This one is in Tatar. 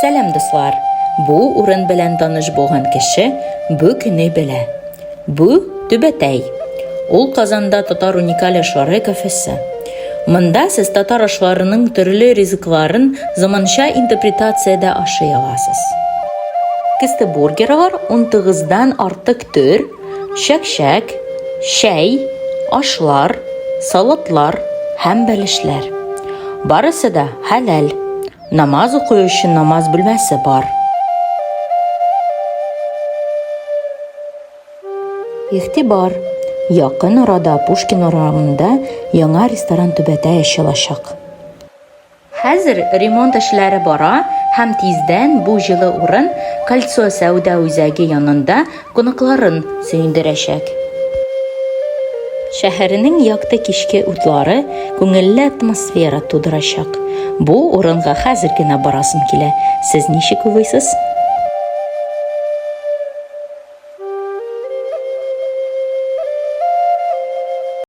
Сәлам, дуслар! Бу урын белән таныш булган кеше бу көне белә. Бу Түбәтәй. Ул Казанда татар уникаль ашлары кафесы. Монда сез татар ашларының төрле ризыкларын заманча интерпретациядә ашый аласыз. Кесте-бургерлар унтугыздан артык төр, чәк-чәк, чәй, ашлар, салатлар һәм бәлешләр. Барысы да хәләл. Намаз уку өчен намаз бүлмәсе бар. Игътибар! Якын арада Пушкин урамында яңа ресторан Түбәтәй ачылачак. Хәзер ремонт эшләре бара һәм тиздән бу җылы урын Кольцо сәүдә үзәге янында кунакларын сөендерәчәк. Шәһәрнең якты кичке утлары күңелле атмосфера тудырачак. Бу урынга хәзер генә барасым килә. Сез ничек уйлыйсыз?